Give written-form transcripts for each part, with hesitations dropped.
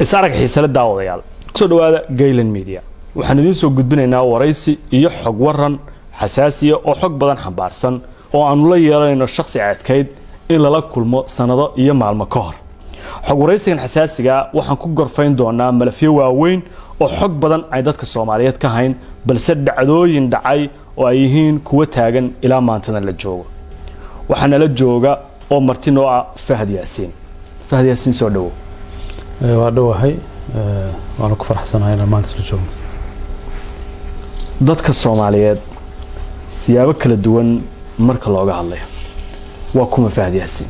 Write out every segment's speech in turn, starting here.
Is arag xiisale, daawadayaal. Kusoo dhawaada Gaylan Media. Waxaan idiin soo gudbinaynaa waraysi iyo xog waran xasaasiya oo xog badan xambaarsan oo aanu la yeelanayno shakhsi adkayd in lala kulmo sannado iyo maalmo ka hor. Xog waraysigan xasaasigaa waxaan ku gorfayn doonaa malafyo waaweyn oo xog badan ay dadka Soomaaliyeed ka hayn, balse dhacdooyin dhacay oo ay yihiin kuwo taagan ilaa maantadan la joogo. Waxaa nala jooga oo marti noo ah Fahad Yaasiin. Fahad Yaasiin, soo dhawow. Waa dhowahay, waana ku faraxsanahay inaan maanta isla joogno. Dadka Soomaaliyeed siyaabo kala duwan marka looga hadlayo, waa kuma Fahad Yaasiin?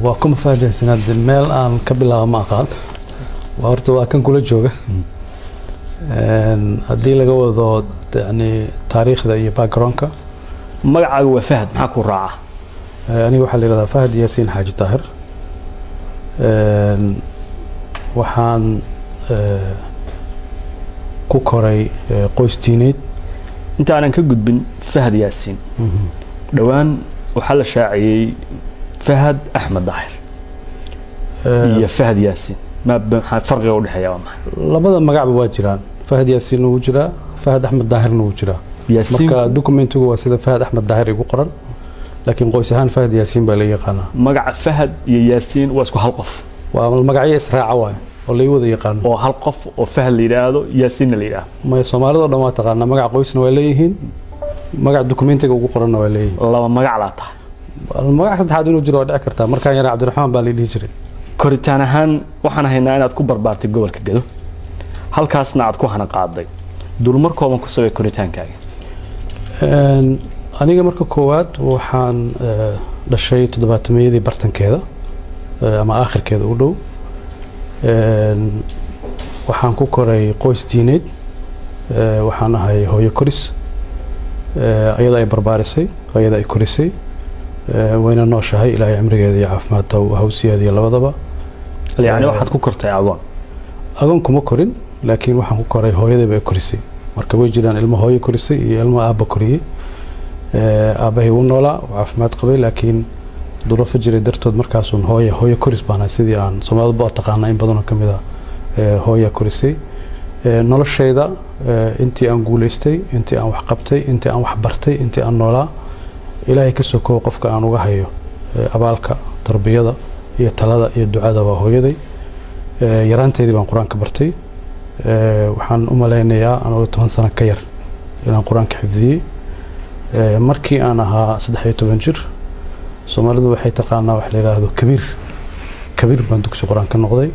Waa kuma Fahad Yaasiin? Hadde meel aan ka bilaabo ma aqaan. Waa horta waa kan kula jooga. Haddii laga wado yani taariikhda iyo backgroundka. Magacaaga waa Fahad, maxaa ku raaca? Aniga waxaa la yihahdaa Fahad Yaasiin Xaaji Daahir. Waxaan ku koray qoys diineed. Intaanan ka gudbin Fahad Yaasiin, dhowaan waxaa la shaaciyey Fahad Axmed Daahir iyo Fahad Yaasiin. Ma maxaa farqiga udhexeeya? Waa maxay? Labada magacba waa jiraan. Fahad Yaasiinna wuu jiraa, Fahad Axmed Daahirna wuu jiraa. Yaasiin. Marka documentigu waa sida Fahad Axmed Daahir igu qoran, laakiin qoys ahaan Fahad Yaasiin baa la yaqaanaa. Magaca Fahad iyo Yaasiin waa isku hal qof? Waa magacyo israaca waay oo lai wada yaqaano. Oo hal qof oo Fahad la yidhaahdo, Yaasiinna la yidhaahdo? Maya, Soomaalida o dhan waa taqaanaa. Magaca qoysna waa leeyihiin, magaca documentiga ugu qoranna waa leeyihiin. Laba magac laa tahay. Magac saddexaad inuu jiro waa dhici kartaa. Markaan yaraa Cabdiraxmaan baa la dhihi jiray. Koritaan ahaan waxaan haynaa inaad ku barbaartay gobolka Gedo, halkaasna aad ku hana qaaday. Dulmar kooban ku sabay koritaankaaga. Aniga marka koowaad waxaan dhashay toddobaatameyadii bartankeeda ama aakhirkeeda u dhow. Waxaan ku koray qoys diineed. Waxaan ahay hooyo koris, ayada ay barbaarisay, ayada ay korisay, wayna nooshahay. Ilaahay cimrigeeda iyo caafimaadka hawsiyaadiyo labadaba. Yani waxaad ku kortay agoon? Agoon kuma korin, laakiin waxaan ku koray hooyadayba ay korisay. Marka way jiraan ilmo hooyo korisay iyo ilmo aabba koriyey. Aabbahay wuu noolaa, wuu caafimaad qabay, laakiin duruufo jiray dartood markaasuun hooyo koris baan ahay, sidii aan Soomaalidu ba taqaanaa in badanoo ka mid ah hooya korisay. Noloshayda intii aan guulaystay, intii aan wax qabtay, intii aan wax bartay, intii aan noolaa, Ilaahay ka sokow qofka aan uga hayo abaalka tarbiyada iyo talada iyo ducada waa hooyaday. Yaraanteydii baan Qur-aanka bartay. Waxaan u malaynayaa anigoo 10 sano ka yar inaan Qur-aanka xifdiyey. Markii aan ahaa 13 jir, Soomaalidu waxay taqaanaa wax la yidhaahdo kabiir, kabiir baan dugsi Qur-aan ka noqday.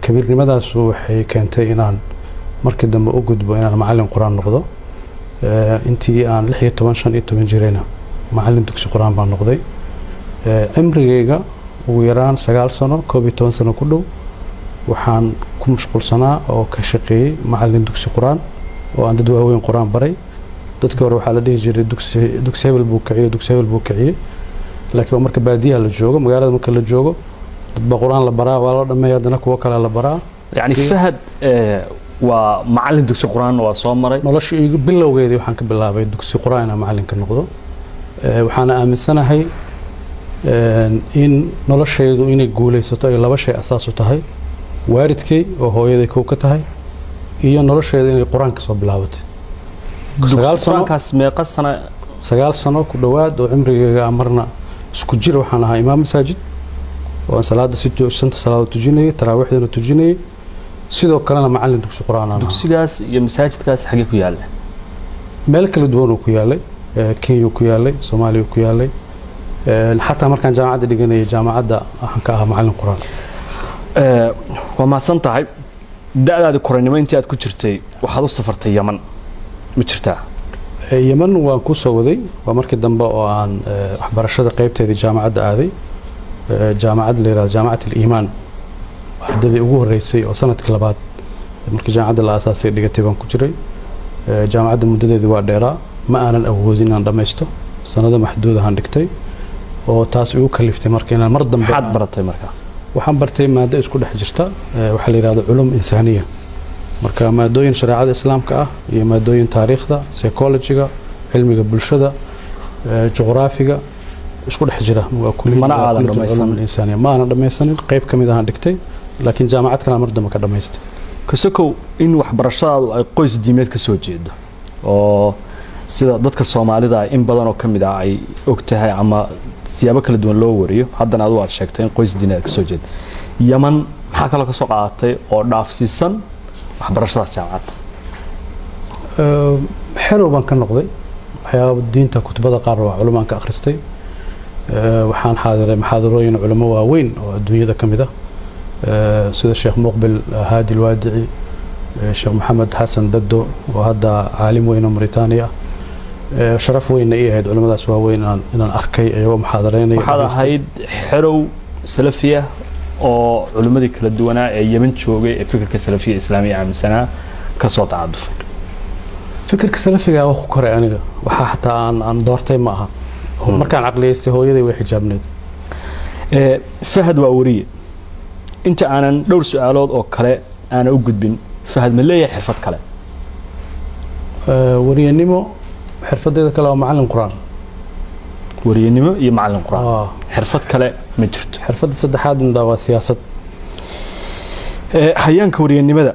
Kabiirnimadaasu waxay keentay inaan markii dambe u gudbo inaan macallin Qur-aan noqdo. Intii aan 16, 15 jirayna macallin dugsi Qur-aan baan noqday. Cimrigayga ugu yaraan 9 sano, 11 sano ku dhow, waxaan ku mashquulsanaa oo ka shaqeeyey macallin dugsi Qur-aan oo aan dad waaweyn Qur-aan baray. Dadkii hore waxaa la dhihi jiray dugsi hebel buu kiciyey, dugsi hebel buu kiciyey, laakiin waa marka baadiyaha la joogo. Magaalada marka la joogo, dad baa Qur-aan la baraa, waa loo dhameeya, haddana kuwo kale la baraa. Yani Fahad waa macallin dugsi Qur-aan waa soo maray. Nolosha igu bilowgeedii waxaan ka bilaabay dugsi Qur-aan inaan macallin ka noqdo. Waxaana aaminsanahay in noloshaydu inay guulaysato ay laba shay asaas u tahay: waalidkay oo hooyaday kow ka tahay iyo noloshayda inay Qur-aan ka soo bilaabatay. 9 sano. Qur-aankaas meeqa sana? 9 sano ku dhowaad oo cimrigayga ah marna isku jir waxaan ahaa imaam masaajid oo aan salaada si shanta salaadood tujinayay, taraawiixdana tujinayay, sidoo kalena macallin dugsi Qur-aan aan ahaa. Dugsigaas iyo masaajidkaas xagee ku yaalla? Meel kala duwan uu ku yaalay. Kenya ku yaalay, Soomaaliya ku yaalay. Xataa markaan jaamacadda dhiganayay, jaamacadda waxaan ka ahaa macallin Qur-aan. Waa mahadsan tahay. Da'daadi koraynimo intii aad ku jirtay waxaad u safartay Yaman, ma jirtaa? Yemen waan ku soo waday. Waa markii dambe oo aan waxbarashada qaybteedii jaamacadda aaday, jaamacad la yihahdo Jaamacat Aliimaan. Ardaydii ugu horreysay oo sanadkii labaad markii jaamacadda la aasaasay dhigatay baan ku jiray. Jaamacadda muddadeedii waa dheeraa, ma aanan awoodin inaan dhammaysto, sanado maxduud ahaan dhigtay oo taas igu kaliftay marka inaan mar dambe Maxaad baratay markaa? Waxaan bartay maado isku dhex jirta, waxaa la yihahdo culum insaaniya. Marka maadooyin shareecada Islaamka ah iyo maadooyin taariikhda, psychologyga, cilmiga bulshada, juqraafiga isku dhex jira. Waa Mana aadan kulliyat dhammaysan? Culum insaaniya. Ma aanan dhammaysanin, qayb ka mid ahaan dhigtay. Laakiin jaamacad kalaa mar dambe ka dhamaystay. Kasokow in waxbarashadaadu ay qoys diimeed ka soo jeedo, oo sida dadka Soomaalida in badan oo ka mid ah ay og tahay ama siyaabo kala duwan loo wariyo, haddana adigu aad sheegtay in qoys diineed ka soo jeedo, Yaman maxaa kaloo ka soo qaadatay oo dhaafsiisan waxbarashadaas jaamacadda? Xerow baan ka noqday waxyaaba diinta, kutubada qaar waa culumaan ka akhristay. Waxaan xaadiray muxaadarooyin culimo waaweyn oo adduunyada ka mid ah, sida Sheekh Muqbil Haadi Alwaadici, Sheekh Maxamed Xasan Daddo oo hadda caalim weyn oo Mauritania ah. Sharaf weynna ii ahayd culimadaas waaweyn inaan arkay iyagoo muxaadareynaya. Waxaad ahayd xerow salafiya oo culimmadii kala duwanaa ee Yemen joogay ee fikirka salafiya islaamiya aaminsanaa ka soo tacadufay. Fikirka salafiga waa ku koray aniga, waxaa xataa aan doortay ma aha. Markaan caqliyeystay hooyaday way xijaabneed. Fahad waa wariye. Inta aanan dhowr su-aalood oo kale aanan u gudbin, Fahad ma leeyahay xirfad kale? Wariyanimo, xirfadeeda kale waa macallin Qur-aan. Wariyanimo iyo macallin Qur-aan, xirfad kale ma jirto? Xirfadda saddexaad indhaa waa siyaasad. Hayaanka wariyanimada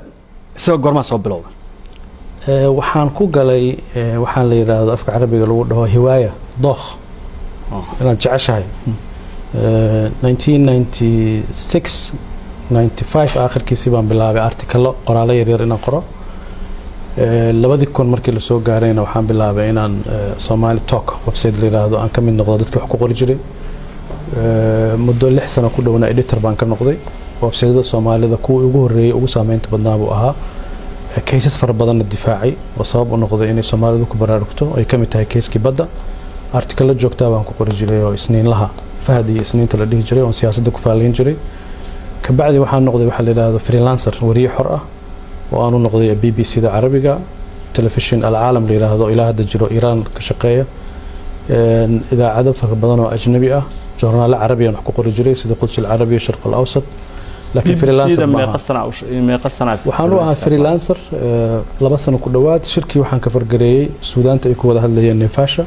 isaga goormaa soo bilowda? Waxaan ku galay waxaan la yidhaahdo afka Carabiga lagu dhaho hiwaaya, dookh inaad jeceshahay. 1996 95 aakhirkiisii baan bilaabay artikalo, qoraallo yaryar inaan qoro. 2000 markii lasoo gaarayna waxaan bilaabay inaan Somali Talk website la yidhaahdo aan ka mid noqdo dadkii wax ku qori jiray. Muddo 6 sano ku dhowna editor baan ka noqday. Websiteyada Soomaalida kuwii ugu horreeyey, ugu saameynta badnaa buu ahaa, cases fara badanna difaacay oo sabab u noqday inay Soomaalidu ku baraarugto, ay ka mid tahay case-kii badda. Artikalo joogtaa baan ku qori jiray oo Isniinlaha Fahad iyo Isniinta la dhihi jiray, oon siyaasadda ku faalayn jiray. Kabacdi waxaan noqday waxaa la yidhaahdo freelancer, wariye xor ah, oo aanu noqday BBC da Carabiga, telefishin Alcaalam la yidhaahdo ilaa hadda jiro, Iiraan ka shaqeeya, idaacado fara badan oo ajnabi ah, joornaalo Carabiyan wax ku qori jiray sida Quds Alcarabiya, Sharq Alawsat, laakiin freelancer ma aha. Waxaan u ahaa freelancer 2 sano ku dhowaad. Shirkii waxaan ka fargareeyey Suudaanta ay ku wada hadlayeen Nefasha,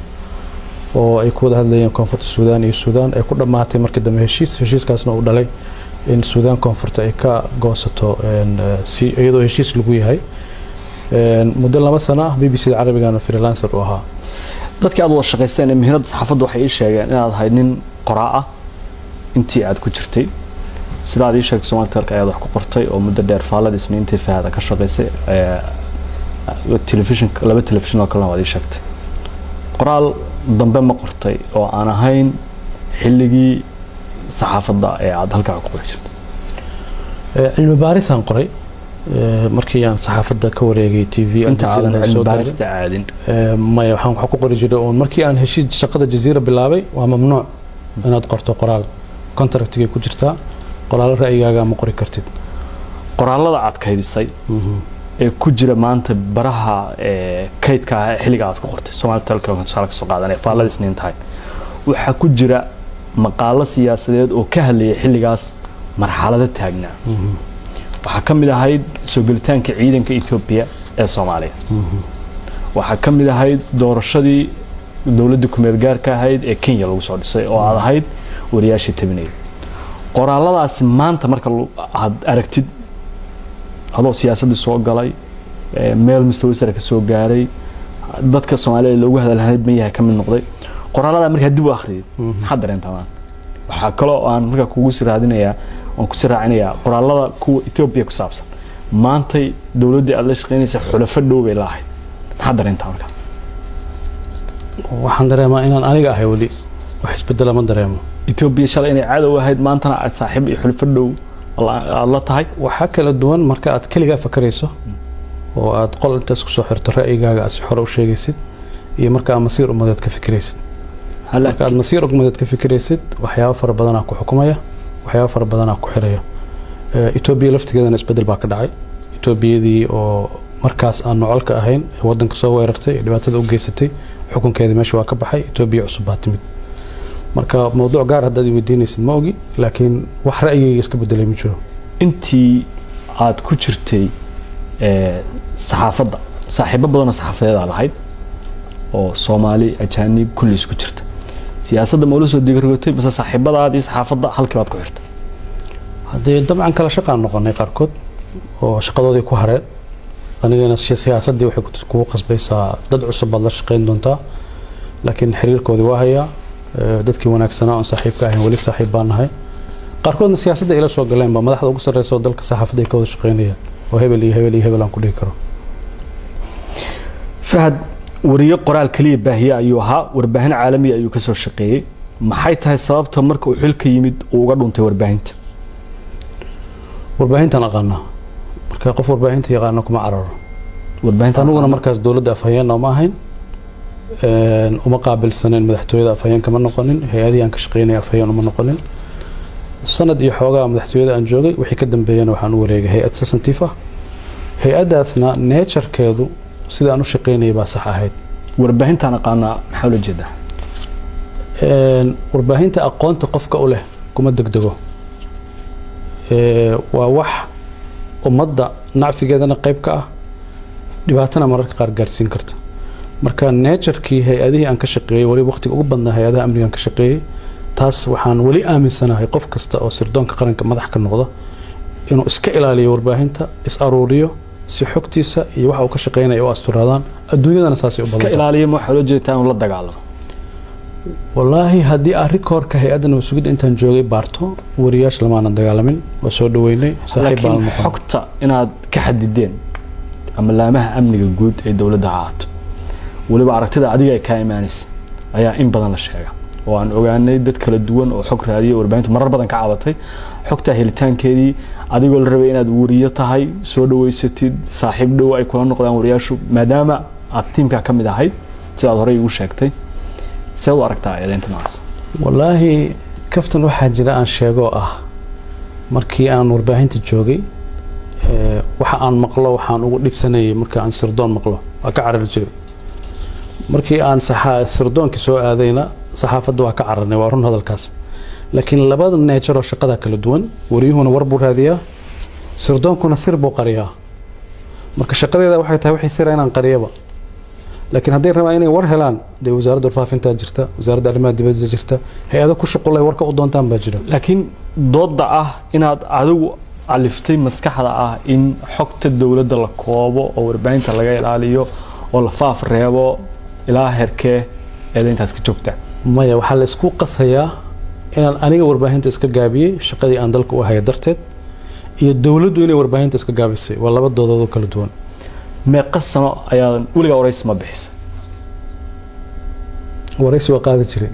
oo ay ku wada hadlayeen Koonfurta Suudaan iyo Suudaan, ay ku dhammaatay markii dambe heshiis, heshiiskaasna uu dhalay in Suudaan Koonfurta ay ka goosato si iyadoo heshiis lagu yahay. Muddo 2 sano ah BBC da Carabigana freelancer u ahaa. Dadkii aad wada shaqaysteen ee mihnadda saxaafaddu waxay ii sheegeen inaad ahayd nin qoraa ah intii aad ku jirtay. Sidaad ii sheegtay, Somali Talk ayaad wax ku qortay oo muddo dheer faallada Isniintii Fahada ka shaqaysay, telefishinka, laba telefishin oo kalena waad ii sheegtay. Qoraal dambe ma qortay oo aan ahayn xilligii saxaafadda ee aad halkaa ku qori jirtay? Cilmi baarisaan qoray markii aan saxaafadda ka wareegay TV. Inta aadan cilmi baarista aadin? Maya, waxaan wax ku qori jiray uun markii aan heshiis shaqada Jaziira bilaabay. Waa mamnuuc inaad qorto qoraal, contractigay ku jirtaa, qoraallo ra'yigaaga ma qori kartid. Qoraallada aad kaydisay ee ku jira maanta baraha kaydka ah ee xilliga aad ku qortay Somali Telecom, tusaale ka soo qaadanaya faallada Isniin tahay, waxaa ku jira maqaalo siyaasadeed oo ka hadlayay xilligaas marxalado taagnaa. Waxaa ka mid ahayd soo gelitaanka ciidanka Etoobiya ee Soomaaliya, waxaa ka mid ahayd doorashadii dowladda kumeel gaarka ahayd ee Kenya lagu soo dhisay oo aad ahayd wariyaashii tabinaya. Qoraalladaasi maanta marka aad aragtid, adoo siyaasaddii soo galay, meel mustawa sare ka soo gaaray, dadka Soomaalida loogu hadalhanay ma yahay ka mid noqday, qoraallada markaa dib u akhriyid maxaad dareentaa maanta? Waxaa kaloo aan markaa kugu sii raadinayaa, waan kusii raacinayaa qoraallada kuwa Etoobiya ku saabsan. Maantay dowladdii aad la shaqaynaysa xulafo dhow bay la ahayd, maxaad dareentaa markaa? Waxaan dareemaa inaan aniga ahay weli, wax isbedela ma dareemo. Etoobiya shalay inay cadow ahayd, maantana aad saaxiib iyo xulafo dhow aad la tahay. Waxaa kala duwan marka aad keligaa fakarayso oo aad qol intaas kusoo xirto ra'yigaaga aad si xore u sheegaysid, iyo marka aad masiir ummadeed ka fikiraysid. Marka aad masiir ummadeed ka fikiraysid, waxyaabo fara badanaa ku xukumaya, waxyaabo fara badanaa ku xiraya. Etoobiya laftigeedana isbedel baa ka dhacay. Etoobiyadii oo markaas aan nocolka ahayn ee waddanka soo weerartay ee dhibaatada u geysatay, xukunkeedii meesha waa ka baxay, Etoobiya cusub baa timid. Marka mawduuc gaar haddaad i weydiinaysid ma ogi, laakiin wax ra'yigayga iska bedelay ma jiro. Intii aad ku jirtay saxaafadda, saaxiibo badanoo saxaafadeed aad lahayd oo Soomaali, ajaanib kulli isku jirta. Siyaasadda ma ula soo digarogotay mise saaxiibadaadii saxaafadda halkii baad ku xirtay? Haddee dabcan kala shaqaan noqonay qaarkood oo shaqadoodii ku hareen. Anigana siyaasaddii waxay kugu qasbaysaa dad cusub baad la shaqayn doontaa, laakiin xiriirkoodii waa hayaa. Dadkii wanaagsanaa oon saaxiibka ahayn weli saaxiib baan nahay. Qaarkoodna siyaasadda ila soo galeen ba madaxda ugu sarreysa oo dalka saxaafadda ay ka wada shaqaynayaan, oo hebel iyo hebel iyo hebel aan ku dhihi karo. Fahad wariye qoraal keliya baahiye ayuu ahaa, warbaahin caalamiya ayuu ka soo shaqeeyey. Maxay tahay sababta marka uu xilka yimid uu uga dhuntay warbaahinta? Warbaahintaan aqaanaa, marka qof warbaahinta yaqaana kuma cararo. Warbaahinta aniguna markaas dowladda afhayeen ooma ahayn, uma qaabilsaneen madaxtooyada, afhayeen kama noqonin. Hay-adihii aan ka shaqeynaya afhayeen uma noqonin. Sanad iyo xoogaa madaxtooyada aan joogay, wixii ka dambeeyana waxaan u wareegay hay-ad substantive ah. Hay-addaasna nature-keedu sida aan u shaqeynayay baa sax ahayd. Warbaahintaan aqaanaa maxaa ula jeedaa? Warbaahinta aqoonta qofka u leh kuma degdego. Waa wax ummadda nacfigeedana qayb ka ah, dhibaatana mararka qaar gaarsiin karta. Marka nature-kii hay-adihii aan ka shaqeeyey, weli waqtiga ugu badnaa hay-adaha amniga aan ka shaqeeyey, taas waxaan weli aaminsanahay qof kasta oo sirdoonka qaranka madax ka noqda inuu iska ilaaliyo warbaahinta, is aruuriyo si xogtiisa iyo waxa uu ka shaqeynaya u asturaadaan. Adduunyadana saasay u iska badan tahay. Ilaaliya ma waxaa ula jeedaa inuu la dagaalamo? Wallaahi haddii aan rikoorka hay-adda nabad sugidda intaan joogay baarto, wariyaasha lamaanan dagaalamin, waa soo dhaweynay, saaxiib baan laakiin noqon. Xogta inaad ka xadideen ama laamaha amniga guud ee dowladda ha ahaato, weliba aragtida adiga ay kaa imaanaysa ayaa in badan la sheega, oo aan ogaanay dad kala duwan oo xog raadiyay, warbaahintu marar badan ka cabatay xogta helitaankeedii, adigoo la rabay inaad wariyo tahay, soo dhaweysatid, saaxiib dhow ay kula noqdaan wariyaashu, maadaama aad tiimkaa ka mid ahayd sidaad horey igu sheegtay. See u aragtaa eedeynta noocaas? Wallaahi kaftan waxaa jira aan sheegoo ah, markii aan warbaahinta joogay, waxa aan maqlo waxaan ugu dhibsanayay marka aan sirdoon maqlo waa ka carari jiray. Markii aan sirdoonkii soo aadayna saxaafadda waa ka cararnay. Waa run hadalkaas, laakiin labada nature oo shaqada kala duwan. Wariyuhuna war buu raadiyaa, sirdoonkuna sir buu qariyaa. Marka shaqadeeda waxay tahay wixii sira inaan qariyaba, laakiin hadday rabaan inay war helaan, dee wasaaradda warfaafintaa jirta, wasaaradda arrimaha dibadda jirta, hay-ado ku shuqulay warka u doontaan baa jira. Laakiin doodda ah inaad adigu aliftay maskaxda ah in xogta dowladda la koobo oo warbaahinta laga ilaaliyo oo la faaf reebo, ilaa heerkee eedeyntaas ka joogta? Maya, waxaa la isku qasayaa inaan aniga warbaahinta iska gaabiyey shaqadii aan dalka u haya darteed, iyo dowladdu inay warbaahinta iska gaabisay. Waa laba doodood oo kala duwan. Meeqa sano ayaadan weligaa waraysi ma bixisa? Waraysi waa qaadi jiray.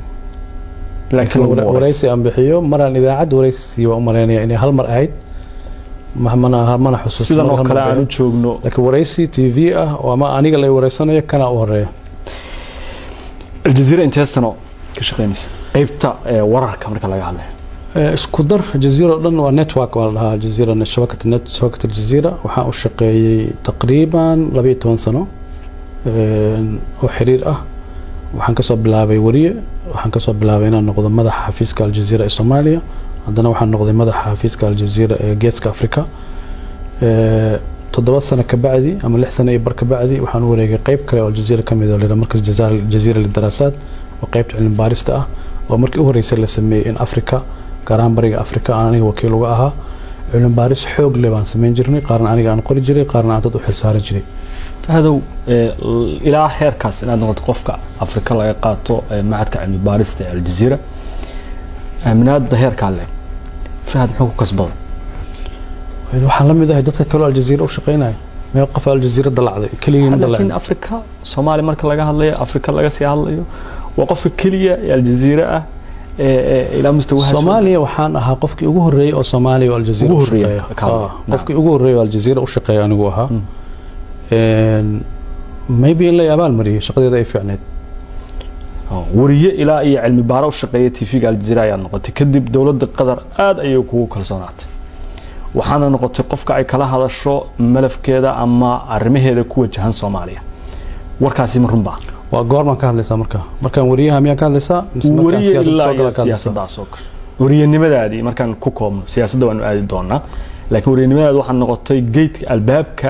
Laakiin laguma waraysi. Waraysi aan bixiyo maraan idaacad waraysi siiyo waan u malaynaya inay hal mar ahayd. Mana xusuusto. Sidan oo mar hal kale mar aan u bixiyo. joogno. Laakiin waraysi TV ah oo ama aniga la wareysanayo kanaa u horeeya. Aljaziira intee sano ka shaqeynaysa qeybta wararka marka laga hadlayo? Isku dar Jazeera oo dhan waa network, waa la dhahaa Jazeera shabakad net, shabakad Aljazeera. Waxaan u shaqeeyey taqriiban 12 sano oo xiriir ah. Waxaan kasoo bilaabay wariye, waxaan kasoo bilaabay inaan noqdo madaxa xafiiska Aljazeera ee Soomaaliya, haddana waxaan noqday madaxa xafiiska Aljazeera ee Geeska Afrika. 7 sano ka bacdi ama 6 sano iyo bar ka bacdi waxaan u wareegay qeyb kale oo Aljazeera ka mid ah oo la yidhaha Markas Jazeera Lidaraasaat, oo qeybta cilmi baarista ah, oo markii u horeysay la sameeyey in Africa, gaar ahaan Bariga Afrika, aan aniga wakiil uga ahaa. Cilmi baaris xoog leh baan samayn jirnay, qaarna aniga aan qori jiray, qaarna aan dad u xilsaaran jiray. Fahadow, ilaa heerkaas inaad noqoto qofka Afrika laga qaato machadka cilmi baarista ee Aljazeera, aaminaadda heerkaa leh Fahad muxuu ku kasbaday? Waxaan la mid ahay dadka kaloo Aljazeera u shaqeynaya. Mee qof Aljazeera dalacday keligii ma laakiin dalacin. Afrika, Soomaaliya marka laga hadlayo, Afrika laga sii hadlayo, waa qofka keliya ee Aljazeera ah ee ilaa mustawaha Soomaaliya waxaan ahaa qofkii ugu horreeyey oo Soomaaliya oo Aljazeera Ugu u horreeyay, shaqeeya. ka hadlaya. Qofkii ugu horreeyey oo Aljazeera u shaqeeya anigu ahaa. Maybe in la abaal mariyey shaqadeeda ay fiicneyd. Wariye ilaa iyo cilmi baaro u shaqeeya TV-ga Aljazeera ayaad noqotay. Kadib dowladda Qatar aad ayay kugu kalsoonaatay, waxaana noqotay qofka ay kala hadasho malafkeeda ama arrimaheeda ku wajahan Soomaaliya. Warkaasi ma runbaa? Waa goormaan ka hadlaysaa? Marka markaan wariyaha miyaan ka hadlaysaa mise markaan wariye siyaasadda ilaa soo iyo gala ka hadlaysaa? Siyaasaddaas oo kale wariyanimadaadii markaan ku koobno, siyaasadda waanu aadi doonaa, laakiin wariyanimadaadi waxaa noqotay geedka albaabka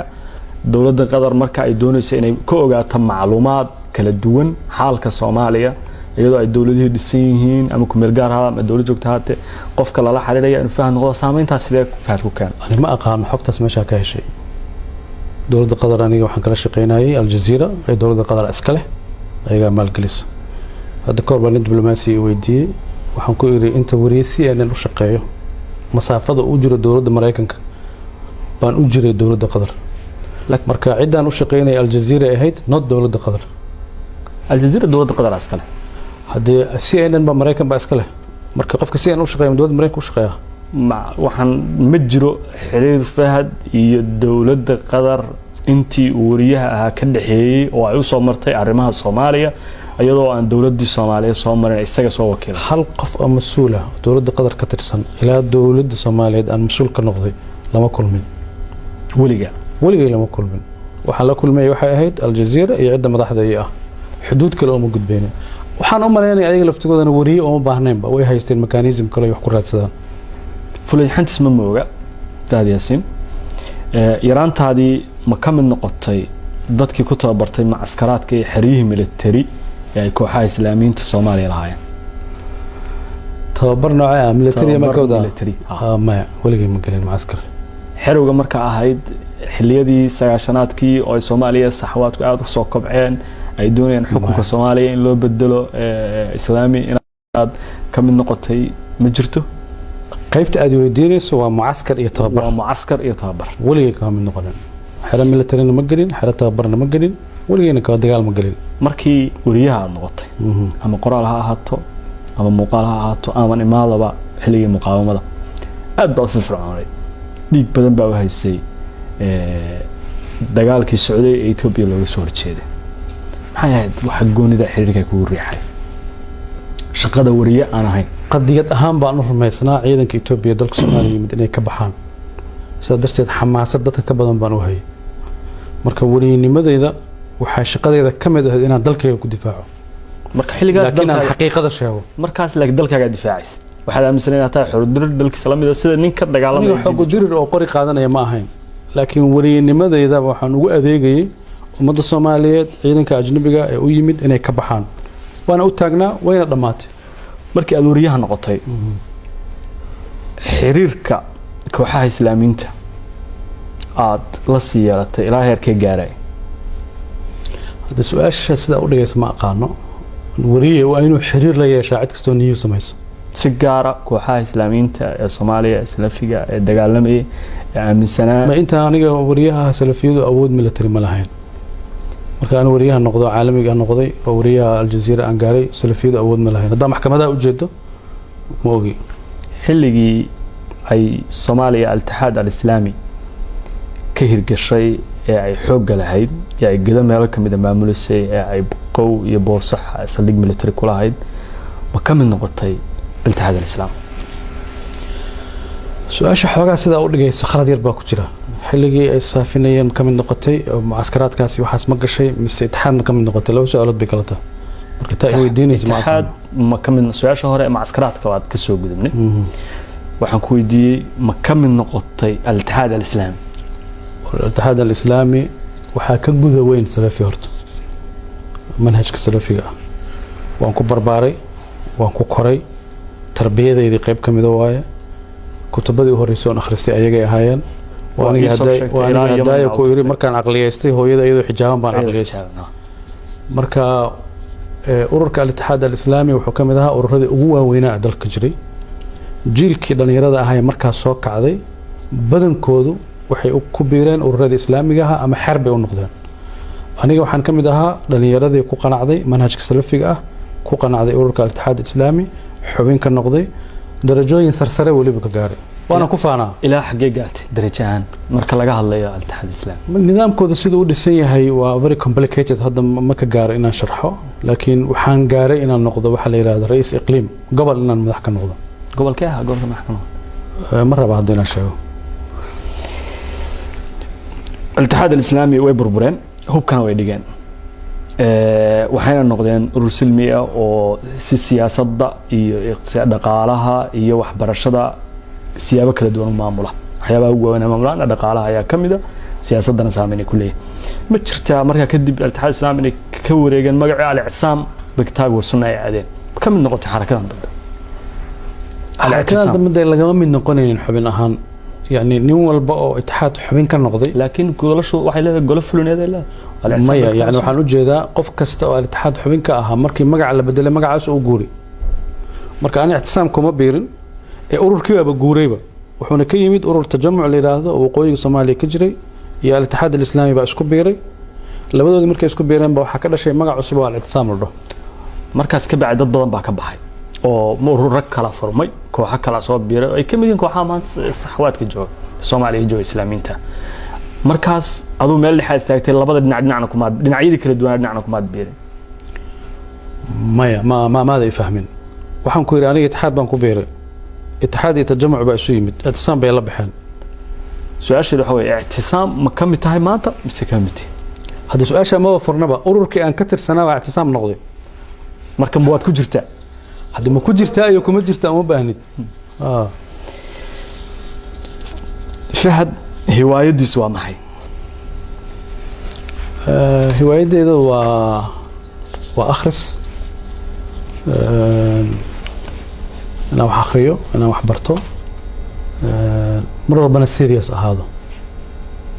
dowladda Qatar marka ay doonayso inay ka ogaato macluumaad kala duwan xaalka Soomaaliya Iyadoo ay dowladihii dhisan yihiin ama kumeel gaar ha ama dowlad joogta haatee, qofka lala xiriiraya inuu Fahad noqdo, saameyntaas sidee Fahad ku keena? Ani ma aqaano xogtaas meeshaa ka heshay. Dowladda Qatar aniga waxaan kala shaqeynayay Aljazeera ee dowladda Qatar iska leh, ayagaa maalgelisa. Hadda kahor baa nin diblomaasi i weydiiyey, waxaan ku iri inta wariye CNN u shaqeeyo masaafada u jiro dowladda Maraykanka baan u jiray dowladda Qatar. Marka ciddaan u shaqeynaya Aljazeera ahayd, not dowladda Qatar. Aljazeera dowladda Qatar iska leh. Haddee CNN ba Maraykan baa iska leh. Marka qofka CNN u shaqeeya ma dowladda Maraykanka u shaqeeya? Ma waxaan ma jiro xiriir Fahad iyo dowladda Qatar intii uu wariyaha ahaa ka dhexeeyey oo ay usoo martay arrimaha Soomaaliya, iyadoo aan dowladdii Soomaaliya soo marin, isaga soo wakiila? Hal qof oo mas-uul ah oo dowladda Qatar ka tirsan ilaa dowladda Soomaaliyeed aan mas-uul ka noqday lama kulmin. Weliga? Weligay lama kulmin. Waxaan la kulmay waxay ahayd Aljazeera iyo cidda madaxda ii ah, xuduud kale ooma gudbeynin. Waxaan u malaynaya ayaga laftigoodana wariye ooma baahnaynba, way haysteen mechanism kale ay wax ku raadsadaan. Fulayxantis ma mooga. Fahad Yaasiin, yaraantaadii ma ka mid noqotay dadkii ku tababartay macaskaraadka iyo xeryihii military ee ay kooxaha Islaamiyiinta Soomaaliya lahaayeen? Tababar noocee ah? Military ma Tababar ka wadaa? Military, ah. Ah, maya, weligay ma gelin macaskar. Xerowga marka ahayd xilliyadii 90-aadkii oo ay Soomaaliya saxwaadku aada u soo kobceen, ay doonayaan xukunka Maya. Soomaaliya in loo bedelo Islaami, inaad ka mid noqotay ma jirto? Qaybta aad weydiinayso waa mucaskar iyo tababar? Waa mucaskar iyo tababar. Weligay kama mid noqonin. Xero militarina ma gelin, xero tababarna ma gelin, weligayna kaba dagaal ma gelin. Markii wariyaha aada noqotay, ama qoraal ha ahaato ama muuqaal ha ahaato, aman imaadaba xilligii muqaawamada aad baa u firfircoonay, dhiig badan baa u haysay dagaalkii socday ee Etoobiya looga soo horjeeday. Maxay ahayd waxa goonida xiriirka kugu riixay shaqada wariye aan ahayn? Qadiyad ahaan baan u rumaysnaa ciidanka Etoobiya dalka Soomaaliya yimid inay ka baxaan. Sidaa darteed xamaasad dadka ka badan baan u hayay. Marka wariyanimadeyda waxaa shaqadeyda ka mid ahayd inaan dalkayga ku difaaco, Marka xilligaas laakiin aan dalkaaga xaqiiqada sheego. Markaas laakiin dalkaagaa difaacaysa, waxaad aaminsan inaad tahay xorudirir dalkiisa la mid ah sida ninka dagaalamaya. Aniga xoog dirir oo qori qaadanaya ma ahayn, laakiin wariyanimadeyda waxaan ugu adeegayay ummadda Soomaaliyeed ciidanka ajnabiga ee u yimid inay ka baxaan. Waana u taagnaa, wayna dhammaatay. Markii aad wariyaha noqotay, xiriirka kooxaha Islaamiinta aad la sii yeelatay ilaa heerkee gaaray? Hadda su-aasha sidaa u dhigaysa ma aqaano. Wariye waa inuu xiriir la yeeshaa cid kastoo niyu samayso? Si gaara kooxaha Islaamiyiinta ee Soomaaliya ee Salafiga ee dagaalamayay ee aaminsanaa. Ma inta aniga wariyaha salafiyadu awood military ma lahayn. Marka aan wariyaha noqdo caalamiga noqday oo wariyaha Aljazeera aan gaaray, salafiyadu awood ma lahayn. Haddaa maxkamadaha ujeedo ma ogi. Xilligii ay Soomaaliya Al-Itixaad Al-Islaami ka hirgashay ee ay xoogga lahayd ee ay gado meelo ka mid a maamulisay ee ay Qow iyo Boosax saldhig military ku lahayd, ma ka mid noqotay Al-Itixaad Al-Islaam? Su-aasha xoogaa sidaa u dhigayso khalad yar baa ku jira. Xilligii ay isfaafinayeen ka mid noqotay oo mucaskaraadkaasi waxaas ma gashay mise itixaad ma ka mid noqotay? Laba su-aalood bay kala tahay. Marka taa i weydiinaysa ma Itixaad aqaano. Ma ka mid? Su-aasha hore mucaskaraadka waad ka soo gudubnay. Waxaan ku weydiiyey ma ka mid noqotay Al-Itixaad Al-Islaami? Al-Itixaad Alislaami waxaa ka guda weyn salafi. Horta manhajka salafiga ah waan ku barbaaray, waan ku koray, tarbiyadeydii qayb ka mida waaye. Kutubadii u horreysay oon akhristay ayagay ahaayeen. Waa Waa aniga ii soo sheegtay waa ilaa aniga Yemen hadaaya aad ku yiri tagtay. Markaan caqliyeystay hooyada iyadoo xijaaban baan caqliyeystay. Marka ururka Al-Itixaad Alislaami wuxuu ka mid ahaa ururadii ugu waaweynaa ee dalka jiray. Jiilkii dhallinyarada ahaa ee markaas soo kacday badankoodu waxay ku biireen ururadii islaamiga ahaa ama xer bay u noqdeen. Aniga waxaan ka mid ahaa dhallinyaradii ku qanacday manhajka salafiga ah, ku qanacday ururka Al-Itixaad Alislaami, xubin ka noqday, darajooyin sarsare weliba ka gaaray, waana ku faanaa. Ilaa xaggee gaartay darajo ahaan marka laga hadlayo Al-Itixaad Islaami? Nidaamkooda siduu u dhisan yahay waa very complicated. Hadda ma ka gaaro inaan sharxo, laakiin waxaan gaaray inaan noqdo waxa la yidhahdo ra'iis iqliim, gobol inaan madax ka noqdo. Gobolkee ahaa gobolka maxkamada? Ma raba hadda inaan sheego. Al-Itixaad Alislaami way burbureen, hubkana way dhigeen, waxayna noqdeen urur silmi ah oo si siyaasadda iyo dhaqaalaha iyo waxbarashada siyaabo kala duwan u maamula. Waxyaabaha ugu waaweyn ee maamulaan dhaqaalaha ayaa ka mid a, siyaasaddana saameyn ay ku leeyahay. Ma jirtaa markaa kadib Al-Itixaad Islaami inay ka wareegeen magacii Al-Ictisaam Bikitaabi wa sunna ay aadeen, ka mid noqotay xarakadan dambe? Xarakadan dambe dee lagama mid noqonaynin xubin ahaan, yani nin walba oo Itixaad xubin ka noqday. Laakiin golashu waxay leedahay golo fulineed ay leedahay. Maya, yani waxaan ujeedaa qof kasta oo Al-Itixaad xubin ka ahaa markii magaca la bedelay magacaas uu guuray. Marka ani Ictisaam kuma biirin ee ururkii baaba guurayba, wuxuuna ka yimid urur Tajamuc la yidhaahdo oo waqooyiga Soomaaliya ka jiray iyo Al-Itixaad Alislaami baa isku biiray. Labadoodii markay isku biireen ba waxaa ka dhashay magac cusub oo Al-Ictisaam la dhaho. Markaas ka bacdi dad badan baa ka baxay oo ururo kala furmay, kooxo kala soo biiray oo ay ka mid yihiin kooxaha maanta saxwaadka jooga Soomaaliya jooga, Islaamiinta. Markaas aduu meel dhexaa istaagtay, labada dhinac dhinacna kumaad, dhinacyadii kala duwanaa dhinacna kumaad biirin. Maya, ma maada i fahmin. Waxaan ku yidhi aniga Itixaad baan ku biiray, Itixaad iyo Tajamuc baa isu yimid, Ictisaam bay la baxeen. Su-aasheedu waxa weeye, Ictisaam ma ka mid tahay maanta mise ka mid tihi? Hadda su-aasha maba furnaba, ururkii aan ka tirsanaa baa Ictisaam noqday. Marka ma waad ku jirtaa? Hadda ma ku jirtaa iyo kuma jirtaa uma baahnid. Fahad hiwaayadiisu waa maxay? Hiwaayaddeeda waa akhris, inaan wax akhriyo, inaan wax barto, mar walbana serious ahaado.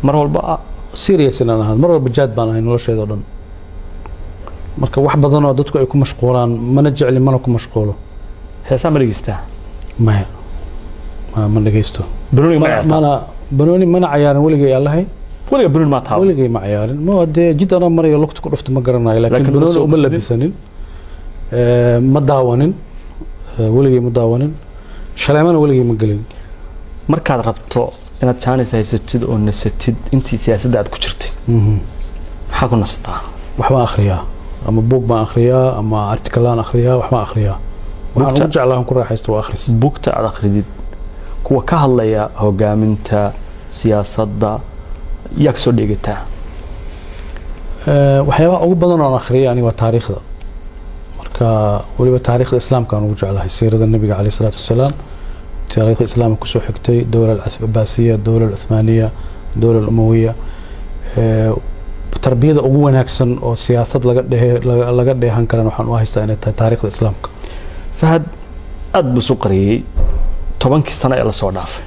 Mar walba serious inaan ahaado, mar walba jaad baan ahay nolosheeda o dhan. Marka wax badan oo dadku ay ku mashquulaan mana jecli, mana ku mashquulo. Heesaa ma dhegeystaa? Maya, ma dhegeysto. Banooniga ma ciyaartaa? Mana banooni mana cayaarin weligay allahay. Weliga banooni maa taaban? Weligay ma cayaarin, ma dee jid anoo marayo lugta ku dhufta ma garanayo, laakiin banooni uma labisanin, ma daawanin, weligay ma daawanin, shaleemana weligay ma gelin. Markaad rabto inaad jaanis haysatid oo nasatid intii siyaasadda aad ku jirtay, maxaa ku nasataa? Waxbaan akhriyaa, ama buug baan akhriyaa ama artikalaan akhriyaa, waxbaan akhriyaa. Waxaan ugu jeclaa aan ku raaxaysto waa akhris. Buugta aad akhridid kuwa ka hadlaya hogaaminta siyaasadda yaa kasoo dheegataa? Waxyaabaha ugu badan oo aan akhriyay aniga waa taariikhda. Marka weliba taariikhda Islaamka aan ugu jeclahay, siirada Nabiga caleyhi salaatu wasalaam, taariikhda Islaamka kusoo xigtay, dowla Alcabaasiya, dowla Alcuthmaaniya, dowla Alumawiya. Tarbiyada ugu wanaagsan oo siyaasad laga dhehe laga dheehan karan waxaan u haystaa inay tahay taariikhda Islaamka. Fahad aada buu isu qariyey 10kii sano ee lasoo dhaafay,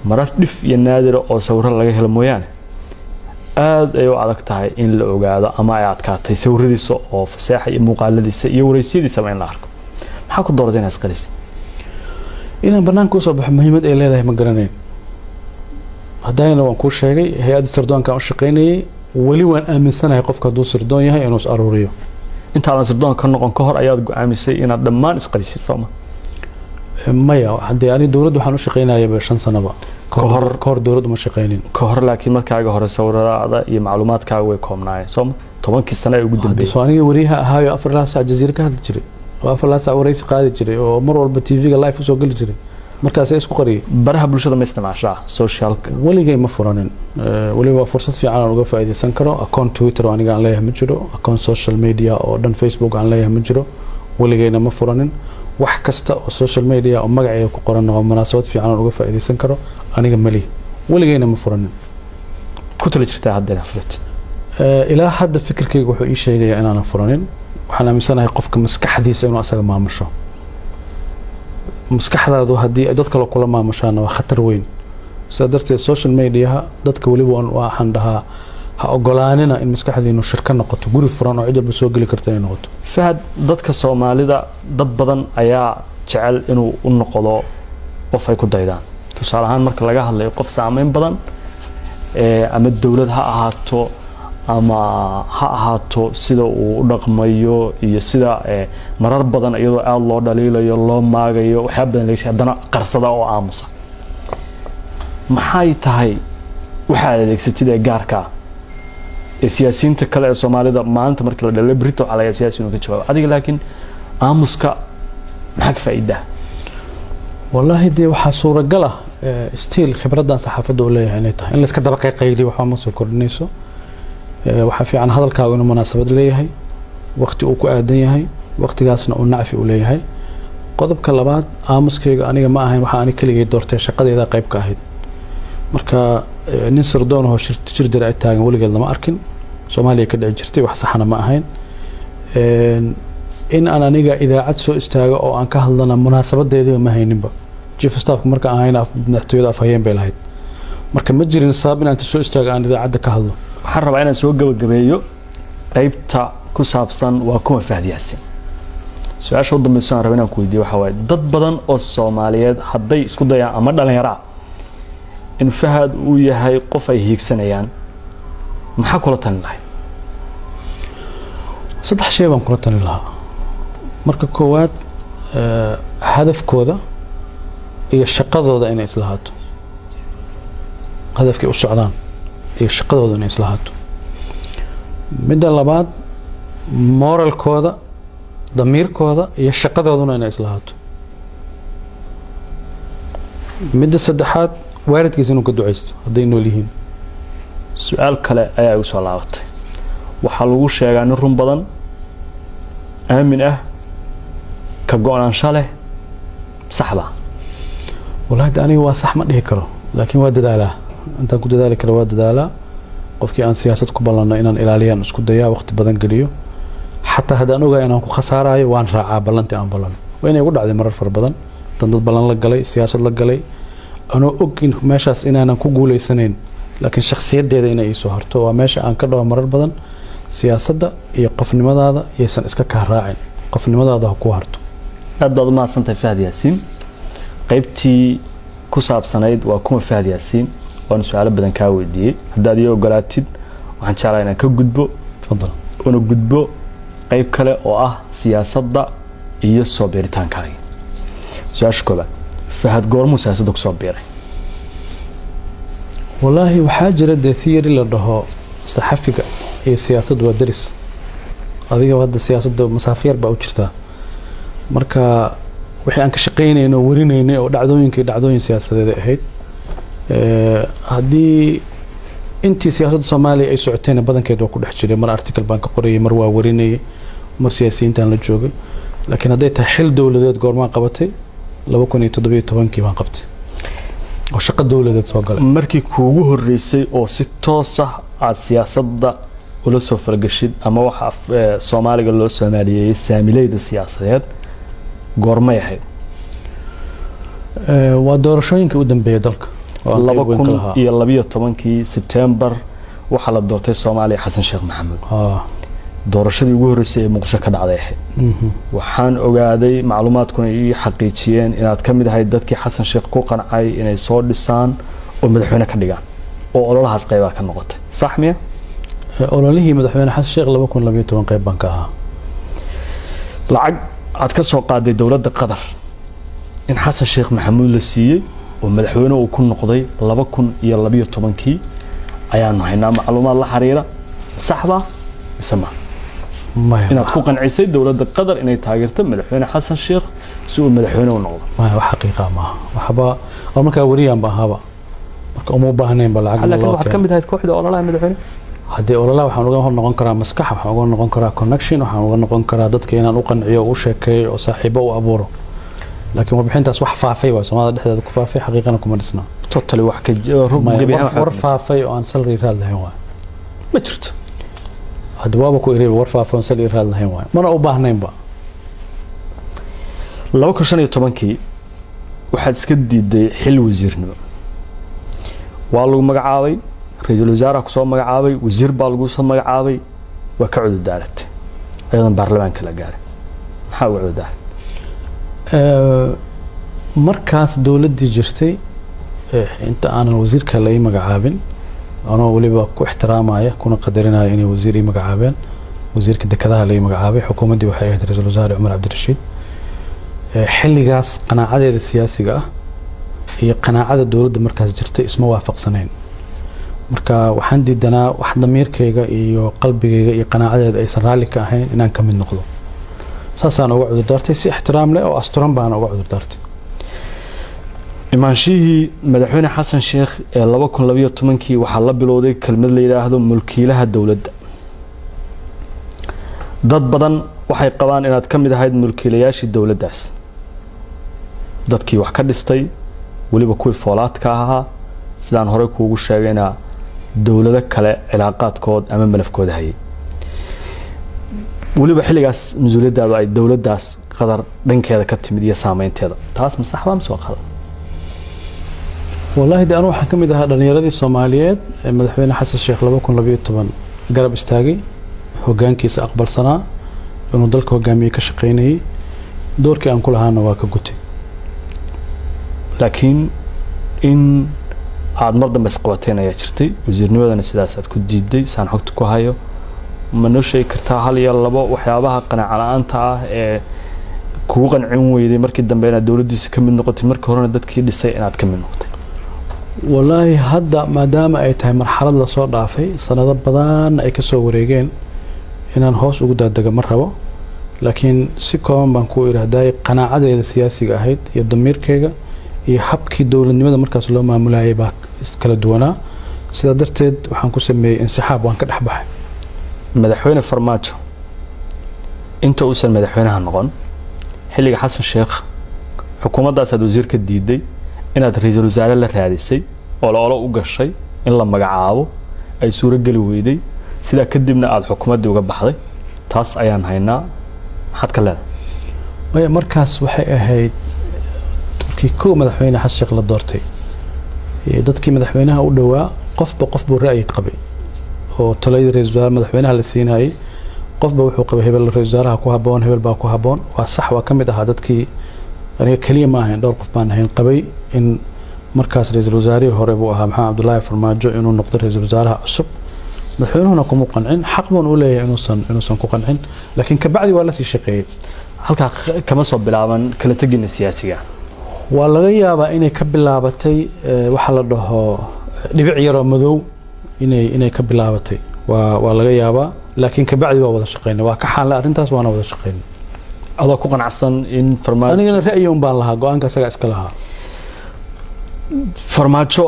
marar dhif iyo naadira oo sawiro laga helo mooyaane aada ay u adag tahay in la ogaado ama ay adkaatay sawiradiisa oo faseexa iyo muuqaaladiisa iyo wareysiyadiisaba in la arko. Maxaa ku dooratay inaad isqarisid? Inaan banaanka usoo baxo muhiimad ay leedahay ma garanayn. Haddayna waan kuu sheegay, hay-adda sirdoonkaan u shaqaynayay, weli waan aaminsanahay qofka hadduu sirdoon yahay inuu is aruuriyo. Intaadan sirdoon ka noqon ka hor ayaad go-aamisay inaad dhammaan isqarisid, sooma? Maya, haddee ani dowladda waxaan u shaqaynayaba 5 sanaba ka hor. Ka hor dowladdu ma shaqaynin. Ka hor, laakiin markaaga hore sawiradaada iyo macluumaadkaaga way koobnaayeen, sooma, 10kii sano ee ugu dambeeyey? Soo aniga wariyaha ahaayo 4 saac Jaziira ka hadli jiray oo 4 saac waraysi qaadi jiray oo mar walba TV-ga live usoo geli jiray, markaasay isku qariyay. Baraha bulshada ma isticmaashaa, socialka? Weligay ma furanin. Weliba waa fursad fiican aan uga faa'iidaysan karo. Account Twitter oo aniga aan leeyahay ma jiro, account social media oo dhan Facebook aan leeyahay ma jiro, weligayna ma furanin. Wax kasta oo social media oo magacayga ku qoran oo munaasabad fiican aan uga faa'iidaysan karo aniga mali, weligayna ma furanin. Ku tali jirtaa hadda inaad furatid? Ilaa hadda fikirkayga wuxuu ii sheegayaa inaanan furanin. Waxaan aaminsanahay qofka maskaxdiisa inuu asaga maamusho. Maskaxdaadu haddii ay dad kale kula maamushaana waa khatar weyn. Sidaa darteed social mediaha dadka weliba waxaan dhahaa ha ogolaanina in maskaxdiinu shirka noqoto, guri furan oo cid walba soo geli karta inay noqoto. Fahad, dadka Soomaalida dad badan ayaa jecel inuu u noqdo qof ay ku daydaan. Tusaale ahaan marka laga hadlayo qof saameyn badan, ama dowlad ha ahaato ama ha ahaato sida uu u dhaqmayo iyo sida marar badan iyadoo aada loo dhaliilayo, loo maagayo, waxyaaba badan laga sheegay, haddana qarsada oo aamusa. Maxay tahay waxaad adeegsatid ee gaarka ah ee siyaasiyiinta kale ee Soomaalida maalinta markii la dhalay berrito waxaa laga yaaba siyaasi inuu ka jawaabo, adiga laakiin aamuska maxaa ka faa'iidaa? Wallaahi dee waxaa suuragal ah still khibraddan saxaafadda u leeyahay inay tahay in la iska daba qayqayliyo waxba ma soo kordhinayso. Waxaa fiican hadalkaagu inuu munaasabad leeyahay, waqti uu ku aadan yahay, waqtigaasna uu nacfi u leeyahay. Qodobka labaad, aamuskayga aniga ma ahayn waxa ani keligay doortay, shaqadeyda qayb ka ahayd. Marka nin sirdoon oo shir jir ay taagan weligeed lama arkin, Soomaaliya ka dhici jirtay, wax saxana ma ahayn. In aan aniga idaacad soo istaago oo aan ka hadlana munaasabadeediiba ma hayninba. Chief staffka marka aan hayna, madaxtooyada afhayeen bay lahayd. Marka ma jirin sabab inaan inta soo istaago aan idaacadda ka hadlo. Waxaan rabaa inaan soo gabagabeeyo qaybta ku saabsan waa kuma Fahad Yaasiin. Su-aasha u dambeyso aan raba inaan ku weydiiyo waxaa waaye, dad badan oo Soomaaliyeed hadday isku dayaan ama dhalinyaro ah in Fahad uu yahay qof ay hiigsanayaan, maxaa kula talin lahay? Saddex shay baan kula talin lahaa. Marka koowaad, hadafkooda iyo shaqadooda inay islahaato, hadafkay u socdaan iyo shaqadooda inay islahaato. Midda labaad, moralkooda, damiirkooda iyo shaqadooduna inay islahaato. Midda saddexaad, waalidkiisa inuu ka ducaysto hadday nool yihiin. Su-aal kale ayaa igu soo laabatay. Waxaa lagu sheegaa nin run badan, aamin ah, ka go-naansho leh, saxba? Wallahi de aniga waa sax ma dhihi karo, laakiin waa dadaalaa. Intaan ku dadaali karo waa dadaalaa. Qofkii aan siyaasad ku ballanno inaan ilaaliyaan isku dayaa, waqti badan geliyo. Xataa haddaan ogahay inaan ku khasaarayo, waan raacaa ballantii aan ballanno. Waa inay igu dhacday marar fara badan dan dad ballan la galay, siyaasad la galay, anoo og in meeshaas inaanan ku guuleysanayn, laakiin shakhsiyaddeeda inay iisoo harto. Waa meesha aan ka dhaho marar badan, siyaasadda iyo qofnimadaada yaysan iska kaa raacin, qofnimadaada ha ku harto. Aad baad u mahadsantahay, Fahad Yaasiin. Qaybtii ku saabsanayd waa kuma Fahad Yaasiin waanu su-aalo badan kaa weydiiyey. Haddaad ii ogolaatid, waxaan jeclaa inaan ka gudbo tafadal una gudbo qayb kale oo ah siyaasadda iyo soo biiritaankaagi. Su-aasha koobaad, Fahad goormuu siyaasadda kusoo biiray? Wallaahi waxaa jira dee theory la dhaho saxafiga iyo siyaasaddu waa deris. Adiga hadda siyaasadda masaafo yar baa u jirtaa. Marka wixii aan ka shaqaynaynay oo warinaynay oo dhacdooyinkii dhacdooyin siyaasadeed ay ahayd. Haddii intii siyaasadda Soomaaliya ay socotayna badankeed waa ku dhex jiray. Mar article baan ka qorayay, mar waa warinayay, mar siyaasiyiintaan la joogay. Laakiin hadday tahay xil dowladeed goormaan qabatay, 2017-kii baan qabtay oo shaqo dowladeed soo galay. Markii kuugu horreysay oo si toos ah aada siyaasadda ula soo falgashid, ama waxa Soomaaliga loo soomaaliyeeyey saamileyda siyaasadeed, goormay ahayd? Waa doorashooyinka u dambeeyay dalka oo aan laba qayb weyn ka kun lahaa. iyo labiyo tobankii Sebtembar waxaa la doortay Soomaaliya Xasan Sheekh Maxamuud. Doorashadii ugu horreysay ee Muqdisho ka dhacday ahayd. Waxaan ogaaday, macluumaadkuna ii xaqiijiyeen, inaad ka mid ahayd dadkii Xasan Sheekh ku qancay inay soo dhisaan oo madaxweyne ka dhigaan, oo ololahaas qaybaa ka noqotay, sax miya? Ololihii madaxweyne Xasan Sheekh 2012 qayb baan ka ahaa. Lacag aad ka soo qaaday dowladda Qatar in Xasan Sheekh Maxamuud la siiyey oo madaxweyne uu ku noqday 2012-kii ayaanu haynaa macluumaad la xiriira, saxba mise ma? Maya. Inaad ku qancisay dowladda Qatar inay taageerto madaxweyne Xasan Sheekh si uu madaxweyne u noqdo. Maya, wax xaqiiqa maaha waxba oo markaa wariyaan ba ahaaba, marka uma u baahnayn ba lacag laakiin loo waxaad ka keeno. mid ahayd kooxda ololaha madaxweyne. Haddii ololaha waxaan uga noqon karaa maskax, waxaan uga noqon karaa connection, waxaan uga noqon karaa dadka inaan u qanciyo oo u sheekeeyo oo saaxiibo u abuuro. Laakiin warbixintaas wax faafay waa Soomaalida dhexdeeda ku faafay, xaqiiqana kuma dhisna. Totally wax ka Maya, gebi ahaan war faafay oo aan salri raad lahayn waay. Ma jirto. Hadda waaba ku iriba, war faafay oon salri raad lahayn waay, mana u baahnaynba. 2015-kii waxaad iska diiday xil wasiirnimo. Waa lagu magacaabay, ra-iisul wasaaraha kusoo magacaabay, wasiir baa lagu soo magacaabay, waa ka cudur daaratay ayadan baarlamaanka la gaaray. Maxaa uga cudur daaratay? Markaas dowladdii jirtay, inta aanan wasiirka la ii magacaabin, anoo weliba ku ixtiraamaya kuna qadarinaya inay wasiir ii magacaabeen, wasiirka dekedaha la ii magacaabay, xukuumaddii waxay ahayd ra-iisul wasaare Cumar Cabdirashiid. Xilligaas qanaacadeeda siyaasiga ah iyo qanaacada dowladda markaas jirtay isma waafaqsanayn. Marka waxaan diidanaa wax damiirkayga iyo qalbigayga iyo qanaacadeeda aysan raalli ka ahayn inaan ka mid noqdo. Saasaan uga cudur daartay, si ixtiraam leh oo asturan baan uga cudur daartay. Imaanshihii madaxweyne Xasan Sheekh ee 2012-kii waxaa la bilowday kelmad la yidhaahdo mulkiilaha dowladda. Dad badan waxay qabaan inaad ka mid ahayd mulkiilayaashii dowladdaas, dadkii wax ka dhistay, weliba kuwii foolaadka ahaa, sidaan horey kuugu sheegayna dowlado kale cilaaqaadkood ama malafkooda hayay. Weliba xilligaas mas-uuliyaddaadu ay dowladdaas Qatar dhankeeda ka timid iyo saameynteeda, taas ma saxba mise waa qalad? Wallaahi de anu waxaan ka mid ahaa dhallinyaradii Soomaaliyeed ee madaxweyne Xasan Sheekh 2012 garab istaagay, hoggaankiisa aqbalsanaa, inuu dalka hogaamiye ka shaqaynayay. Doorkii aan ku lahaana waa ka gutay. Laakiin in aada mar dambe isqabateen ayaa jirtay, wasiirnimadana sidaas aad ku diiday saan xogta ku hayo. Ma noo sheegi kartaa hal iyo labo waxyaabaha qanaaca la-aanta ah ee kugu qancin weyday markii dambe inaad dowladdiisa ka mid noqotay, markii horena dadkii dhisay inaad ka mid noqotay? Wallaahi hadda maadaama ay tahay marxalad lasoo dhaafay, sanado badan ay kasoo wareegeen, inaan hoos ugu daadego ma rabo, laakiin si kooban baan ku idhaahday: qanaacadeeda siyaasiga ahayd iyo damiirkayga iyo habkii dowladnimada markaas loo maamulayay baa kala duwanaa. Sidaa darteed waxaan ku sameeyey insixaab, waan ka dhex baxay. Madaxweyne Farmaajo inta uusan madaxweynaha noqon, xilliga Xasan Sheekh, xukuumaddaasaad wasiir ka diiday inaad ra-iisul wasaare la raadisay oo la olo u gashay in la magacaabo, ay suuro geli weyday, sidaa kadibna aada xukuumaddii uga baxday. Taas ayaan haynaa, maxaad ka leedahay? Maya, markaas waxay ahayd markii kow madaxweyne Xasan Sheekh la doortay. Dadkii madaxweynaha u dhowaa qofba qof buu ra'yi qabay oo taladii ra-isul wasaare madaxweynaha la siinayay qofba wuxuu qabay hebel ra-isul wasaaraha ku habboon, hebel baa ku habboon. Waa sax, waa ka mid ahaa dadkii, aniga keliya ma ahayn, dhowr qof baan ahayn qabay in markaas ra-iisul wasaarihii hore buu ahaa Maxamed Cabdullaahi Farmaajo inuu noqdo ra-iisul wasaaraha cusub. Madaxweynuhuna kuma qancin, xaq buun u leeyahay inuusan ku qancin, laakiin kabacdi waa lasii shaqeeyey. Halkaa kama soo bilaaban kala tegina siyaasiga? Waa laga yaabaa inay ka bilaabatay waxa la dhaho dhibic yaroo madow inay ka bilaabatay, waa laga yaabaa, laakiin kabacdi waa wada shaqeynay, waa ka xaanlay arrintaas, waana wada shaqeynay. Adoo ku qanacsan in Farmaajo? Anigana ra'yi un baan lahaa, go-aanka isagaa iska lahaa. Farmaajo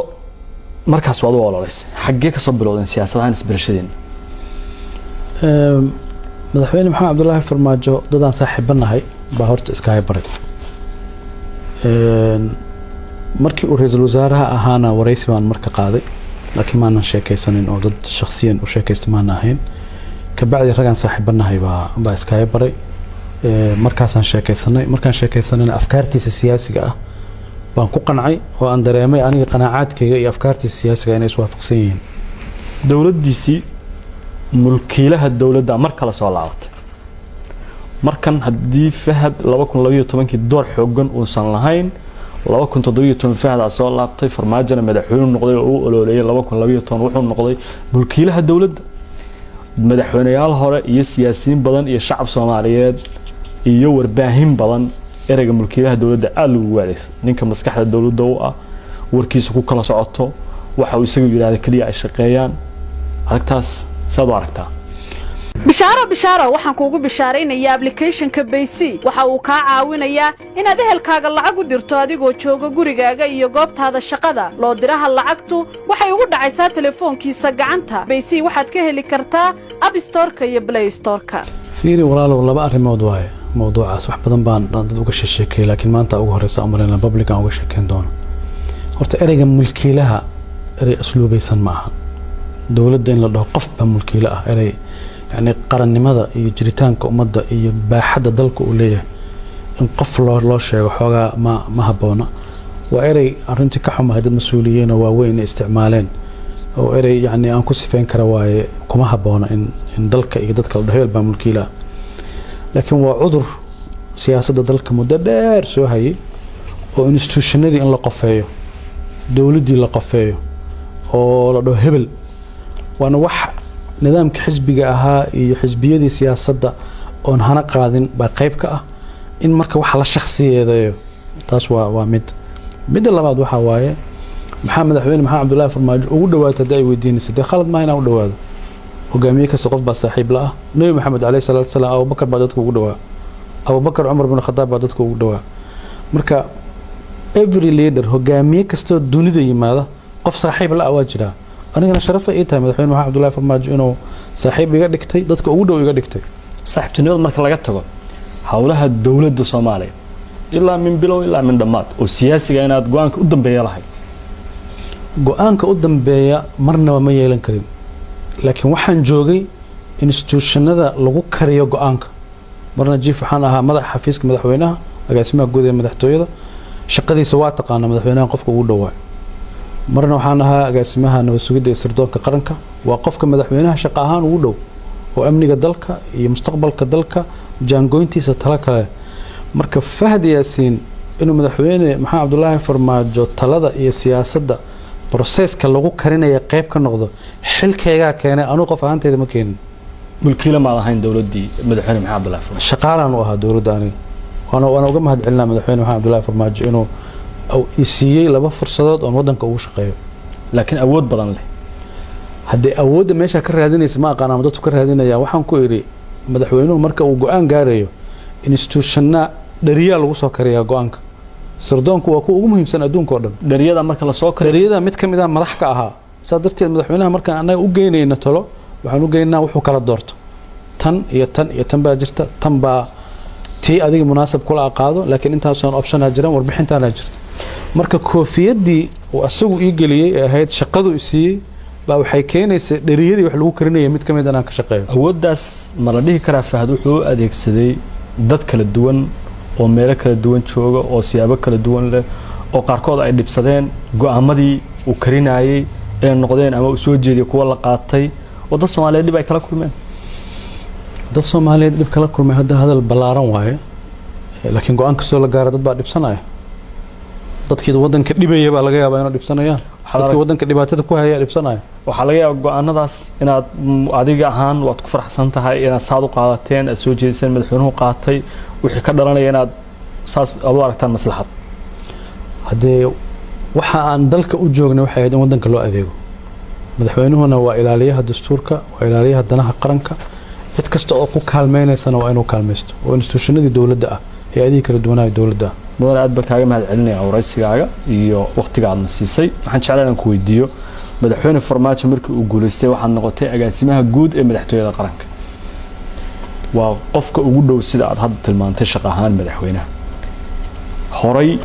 markaas waad u ololeysay, xaggee ka soo bilowdeen siyaasadahan isbarashadeena? Madaxweyne Maxamed Cabdullaahi Farmaajo dadaan saaxiibanahay baa horta iska haybaray. Markii uu ra-iisul wasaaraha ahaana waraysi baan marka qaaday, laakiin maanan sheekaysanin oo dad shakhsiyan u sheekaysta maana ahayn. Kabacdi ragaan saaxiibanahay baa iska haybaray, markaasaan sheekaysanay. Markaan sheekaysanayna afkaartiisa siyaasiga ah baan ku qancay oo aan dareemay aniga qanaacaadkayga iyo afkaartiisa siyaasiga inay iswaafaqsan yihiin. Dowladdiisii mulkiilaha dowladda mar kale soo laabatay markan, haddii Fahad 2012-kii door xoogan uusan lahayn, 2017 Fahdaa soo laabtay, Farmaajona madaxweynu noqday oo u ololeeyay. 2012 wuxuu noqday mulkiilaha dowladda. Madaxweyneyaal hore iyo siyaasiyiin badan iyo shacab Soomaaliyeed iyo warbaahin badan ereyga mulkiilaha dowladda aada lagu adeegsan, ninka maskaxda dowladda u ah, warkiisa ku kala socoto, waxa uu isagu yidhahda keliya ay shaqeeyaan. Aragtaas saad u aragtaa? Bishaaro, bishaaro! Waxaan kuugu bishaaraynayaa applicationka Baysi. Waxa uu kaa caawinayaa inaad ehelkaaga lacag u dirto adigoo jooga gurigaaga iyo goobtaada shaqada. Loo diraha lacagtu waxay ugu dhacaysaa telefoonkiisa gacanta. Baysi waxaad ka heli kartaa App Storeka iyo Play Storeka. Fiiri walaalow, laba arrimood waaye mawduucaas. Wax badan baan dad uga sheekeeyay, laakiin maanta ugu horeysa umaleyna public aan uga sheekeyn doono. Horta ereyga mulkiilaha erey asluubaysan ma aha. Dowladda in la dhaho qof baa mulkiile ah, erey yacni qarannimada iyo jiritaanka ummadda iyo baaxadda dalka uu leeyahay in qof loo sheego xoogaa ma habboona. Waa erey arrintii ka xumahay dad mas-uuliyiin oo waaweyn ay isticmaaleen, oo erey yacni aan ku sifeyn kara waaye. Kuma habboona in dalka iyo dadka la dhaho hebel baa mulkiile ah, laakiin waa cudur siyaasadda dalka muddo dheer soo hayay oo institutionadii in la qofeeyo, dowladdii la qofeeyo oo la dhaho hebel. Waana wax nidaamka xisbiga ahaa iyo xisbiyadii siyaasadda oon hana qaadin baa qayb ka ah in marka wax la shakhsiyeedeeyo. Taas waa mid. Midda labaad waxaa waaye, maxaa madaxweyne Maxamed Cabdullaahi Farmaajo ugu dhawaatay haddii ay weydiinaysa, dee khalad maaha inaan u dhawaado. Hogaamiye kasta qof baa saaxiib la ah. Nebi Maxamed caleyhi salaatu wasalaam Abubakar baa dadka ugu dhawaa, Abubakar Cumar bin Khadaab baa dadka ugu dhawaa. Marka every leader, hogaamiye kastoo dunida yimaada, qof saaxiib la ah waa jiraa. Anigana sharafa ii tahay madaxweyne Maxamed Cabdullaahi Farmaajo inuu saaxiib iga dhigtay, dadka ugu dhow iga dhigtay. Saaxiibtinimada marka laga tago, howlaha dowladda Soomaaliya ilaa min bilow ilaa min dhammaad oo siyaasiga inaad go-aanka u dambeeya lahayd? Go-aanka u dambeeya marnaba ma yeelan karin, laakiin waxaan joogay Institutionada lagu kariyo go-aanka, marna chief waxaan ahaa madaxa xafiiska madaxweynaha, agaasimaha guud ee madaxtooyada, shaqadiisa waa taqaana, madaxweynaha qofka ugu dhowaa. Marna waxaan ahaa agaasimaha nabad sugidda iyo sirdoonka qaranka, waa qofka madaxweynaha shaqo ahaan ugu dhow oo amniga dalka iyo mustaqbalka dalka jaangoyntiisa tala kale. Marka Fahad Yaasiin inuu madaxweyne Maxamed Cabdulaahi Farmaajo talada iyo siyaasadda processka lagu karinaya qayb ka noqdo, xilkaygaa keenay, anuu qof ahaanteyda ma keenin. Mulkiile maad ahayn dowladdii madaxweyne Maxamed Cabdullahi Farmaajo? Shaqaalaan u ahaa dowladda aniga, waana uga mahad celinaa madaxweyne Maxamed Cabdullaahi Farmaajo inuu i siiyey laba fursadood oon waddanka ugu shaqeeyo. Laakiin awood badan leh. Haddee awoodda meeshaa ka raadinaysa ma aqaan ama dadku ka raadinaya. Waxaan ku idhi, madaxweynuhu marka uu go-aan gaarayo, institutionna dhariyaa lagu soo kariyaa go-aanka. Sirdoonku waa kuwa ugu muhiimsan adduunka oo dhan. Dhariyada marka lasoo kariyo. Dhariyada mid ka mid ah madax ka ahaa. Saa darteed madaxweynaha markaan annaga u geynayna talo, waxaan u geynaa wuxuu kala doorto, tan iyo tan iyo tan baa jirta, tan baa tii adiga munaasab kula aqaado, laakiin intaasoo optionaa jiraan, warbixintaanaa jirta. Marka koofiyaddii uu asagu ii geliyey ee ahayd shaqadu i siiyey baa waxay keenaysaa dheriyadii wax lagu karinaya mid ka mid inaan ka shaqeeyo. Awooddaas ma la dhihi karaa Fahad wuxuu u adeegsaday dad kala duwan oo meelo kala duwan jooga oo siyaabo kala duwan leh, oo qaarkood ay dhibsadeen go-aamadii uu karinayey inay noqdeen ama uu soo jeediyay kuwa la qaatay, oo dad Soomaaliyeed dhib ay kala kulmeen? Dad Soomaaliyeed dhib kala kulmay hadda hadal ballaaran waaye, laakiin go-aan kastoo la gaara dad baa dhibsanaya. Dadkii waddanka dhibaya baa laga yaabaa inay dhibsanayaan, dadkii waddanka dhibaatada ku haya dhibsanaya. Waxaa laga yaabaa go-aanadaas inaad adiga ahaan waad ku faraxsan tahay inaad saad u qaadateen, aad soo jeediseen, madaxweynuhu qaatay, wixii ka dhalanaya inaad saas aad u aragtaan maslaxad. Haddee waxa aan dalka u joognay waxay ahayd in waddanka loo adeego. Madaxweynuhuna waa ilaaliyaha dastuurka, waa ilaaliyaha danaha qaranka. Cid kasta oo ku kaalmeynaysana waa inuu kaalmaysto, oo institutionadii dowladda ah, hay-adihii kala duwanaaha dowladda ah. Mudane, aad baan kaaga mahad celinaya waraysigaaga iyo waqtiga aadna siisay. Waxaan jeclaa inaan ku weydiiyo, madaxweyne Farmaajo markii uu guuleystay waxaad noqotay agaasimaha guud ee madaxtooyada qaranka. Waa qofka ugu dhow, sida aad hadda tilmaantay, shaqo ahaan madaxweynaha. Horay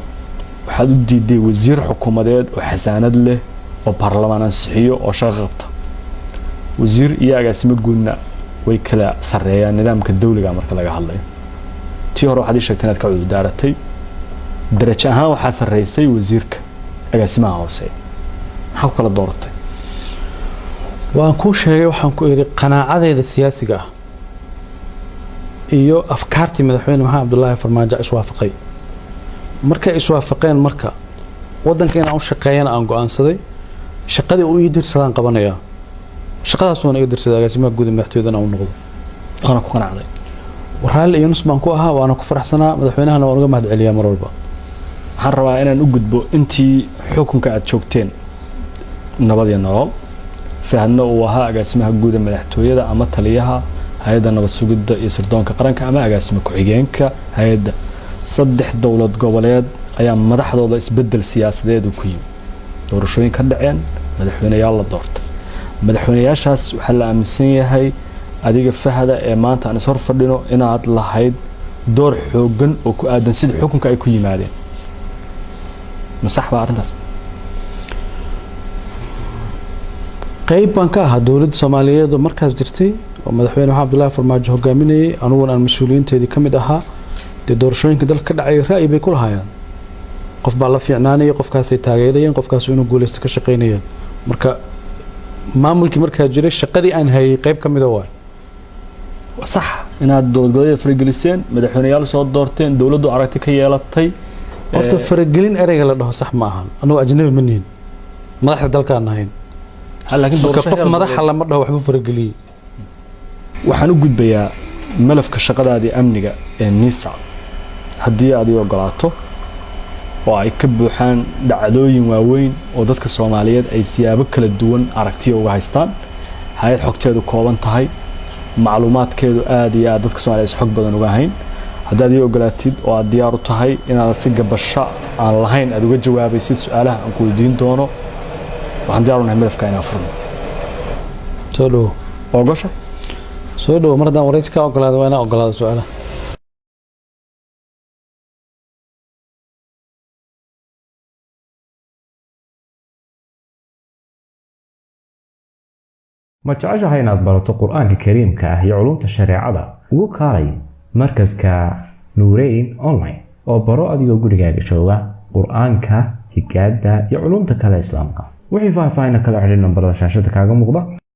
waxaad u diiday wasiir xukuumadeed oo xasaanad leh oo baarlamaan ansixiyo oo shaqo qabta. Wasiir iyo agaasimo guudna way kala sarreeyaan nidaamka dawliga marka laga hadlayo. Tii hore waxaad ii sheegtay inaad ka cudurdaaratay. Darajo ahaan waxaa sarreysay wasiirka, agaasimaha hoose. Maxaa ku kala dooratay? Waan kuu sheegay, waxaan ku idhi qanaacadeyda siyaasiga ah iyo afkaartii madaxweyne Maxamed Cabdullaahi Farmaajo iswaafaqay. Markay iswaafaqeen, marka waddanka inaan u shaqeeyana aan go-aansaday, shaqadii uu ii dirsadaan qabanayaa. Shaqadaasuuna iga dirsaday, agaasimaha guud ee madaxtooyadana u noqdo. Waana ku qanacday? Raalli iyo nus baan ku ahaa, waana ku faraxsanaa, madaxweynahana waan uga mahad celiyaa mar walba. Waxaan rabaa inaan u gudbo intii xukunka aad joogteen Nabad iyo Nolol, Fahadna uu ahaa agaasimaha guud ee madaxtooyada ama taliyaha hay-adda nabad sugidda iyo sirdoonka qaranka ama agaasima ku-xigeenka hay-adda. Saddex dowlad goboleed ayaa madaxdooda isbedel siyaasadeed uu ku yimi, doorashooyin ka dhaceen, madaxweyneyaal la doortay. Madaxweyneyaashaas waxaa la aaminsan yahay adiga Fahada ee maanta aan is hor fadhino inaad lahayd door xooggan oo ku aadan sida xukunka ay ku yimaadeen. Ma sax baa arrintaas? Qayb baan ka ahaa dowladda Soomaaliyeed oo markaas jirtay oo madaxweyne Maxamed Cabdullaahi Farmaajo hogaaminayay, aniguna aan mas-uuliyiinteedii ka mid ahaa. Dee doorashooyinka dalka ka dhacay ra'yi bay ku lahaayeen. Qof baa la fiicnaanaya, qofkaasay taageerayeen, qofkaasu inuu guuleysto ka shaqaynayeen. Marka maamulkii markaa jiray shaqadii aan hayay qayb ka mida waay. Waa sax inaad dowlad goboleedyada farageliseen, madaxweyneyaal soo doorteen, dowladdu aragti ka yeelatay? Horta faragelin ereyga la dhaho sax ma ahan. Annagu ajnabi ma nihin, madaxda dalkaan nahayn. Laakiin marka doorasho qof heer madaxa lama dhaho waxba farageliyey. Waxaan u gudbayaa malafka shaqadaadii amniga ee NISA, haddii aad ii ogolaato, oo ay ka buuxaan dhacdooyin waaweyn oo dadka Soomaaliyeed ay siyaabo kala duwan aragtiyo uga haystaan. Hay-ad xogteedu kooban tahay, macluumaadkeedu aad iyo aad dadka Soomaaliyeed is xog badan uga hayn. Haddaad ii ogolaatid oo aad diyaar u tahay inaad si gabasho aan lahayn aad uga jawaabaysid su-aalaha aan ku weydiin doono, waxaan diyaar u nahay malafka inaan furno. Soo dhowo. Ogosha? Soo dhowo. Mar haddaan waraysi ka ogolaada, waa inaan ogolaado su-aalaha. Ma jeceshahay inaad barato Qur-aanka Kariimka ah iyo culumta shareecada? Ugu kaalay markaska Nuureyn Online oo baro adigoo gurigaaga jooga Qur-aanka, higaada iyo culumta kale Islaamka. Wixii faahfaahina kala xidhin nambarada shaashada kaaga muuqda.